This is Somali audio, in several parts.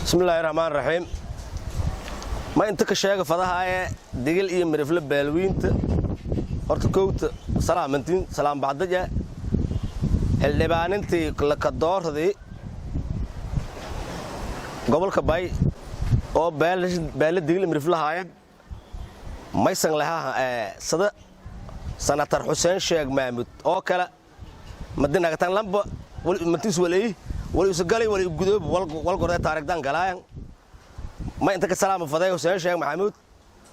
Bismillaahi raxmaan raxiim. Ma inta ka sheega fadahaaye Digil iyo Mirifle baalwiinta. Horta kowta salaamantiin salaam bacdaja. Xildhibaanintii lakadoordii gobolka Bay oo baala Digil Mirifle haayeen maysan lahaa sada Sanatar Xuseen Sheekh Maamud oo kale madinagatan lamba mantiis waleey wali usagalay wali gudoob walgorde taarigdan galaayan. Ma inta ka salaama faday Xuseen Sheekh Maxamuud.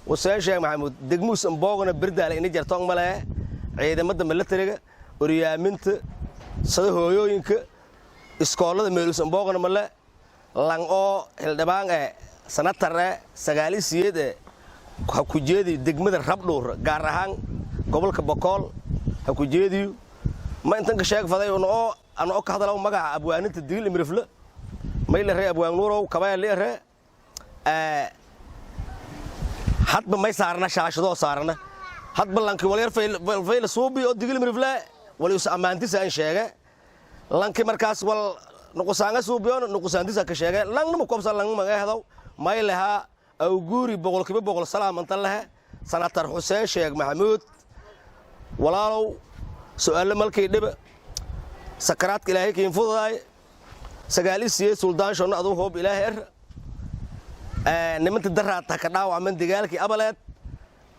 Xuseen Sheekh Maxamuud degmuus amboogana Berdaale ini jartoon male. Ciidamada milatariga oryaaminta sada hooyooyinka iskoolada meelus amboogana male. Lang oo xildhibaan sanatar 98 ha ku jeedi degmada Rabdhuur, gaar ahaan gobolka Bokool ha ku jeediyo. Ma intan ka sheeg faday oo ana oo ka hadalaw magaca abwaaninta Digil Mirifle, may la ree Abwaan Nuurow kabaya la ree. Hadba may saarna shaashadoo saarna hadba lanki walyar fayla suubi oo Digil Mirifle wali us ammaantisa aan sheege. Lanki markaas wal nuqusaanga suubiyo nuqusaantisa ka sheege. Langnama kobsa langma ehdow may lahaa awguuri 100% salaamanta lehe. Sanatar Xuseen Sheekh Maxamuud, walaalow, su'aalo malkii dhiba sakaraadka Ilaahay kiin fududaay. 98 suldaan aduu hoob Ilaahay er nimanta daraad ha ka dhaawacman dagaalkii Abaleed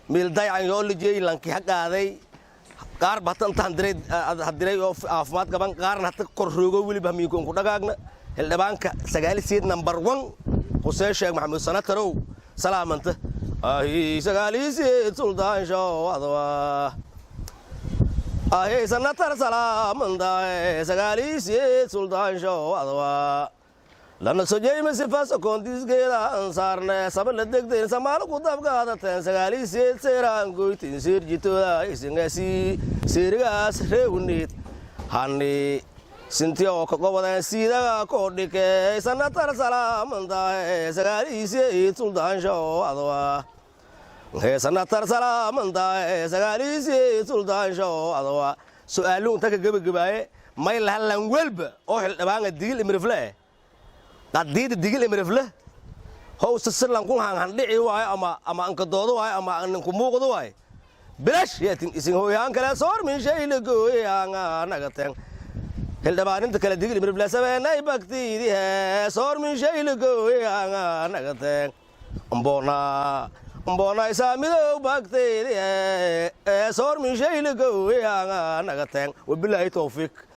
miildaycan yoo lijiyey lanki ha qaaday. Qaarba hata inta hadiray oo caafimaad qaban, qaarna hata kor roogo weliba hamiinko ku dhagaagna. Xildhibaanka 98 number 1 Xuseen Sheekh Maxamuud sanatarow salaamanta ahi 98 suldaansho adwa ahi sanatar salaamanta 98 suldaansho adwa lana sojeyma sifaasa koontiisgeeda aan saarne sabala degteen samaalo ku dabgaadateen 98 seeraan goytin seerjitooda isingasi seerigaas reewniid hani sintiyo ka gobodeen siidaga koodhike sanatar salaamantae 98 suldaansho adwa sanatar salaamantae 98 suldaansho adwa. Su'aaluhu inta ka gebagabaaye may laha lan welba oo xildhibaanga Digil Imirifle qadiida Digil Imirifle howsa silan ku hanhandhici waayo ama ankadoodo waayo ama ninku muuqdo waayo bilash yatin isin hooyaan kale soormin shayla gooyaanga nagateen. Xildhibaaninta kale Digil Imirifle sabeenay bagtiidihe soormin shayla gooyaanga nagateen mbona mbona isaamidow bagtiidihe soormin shayla gooyaanga nagateen. Wabilaahi towfiiq.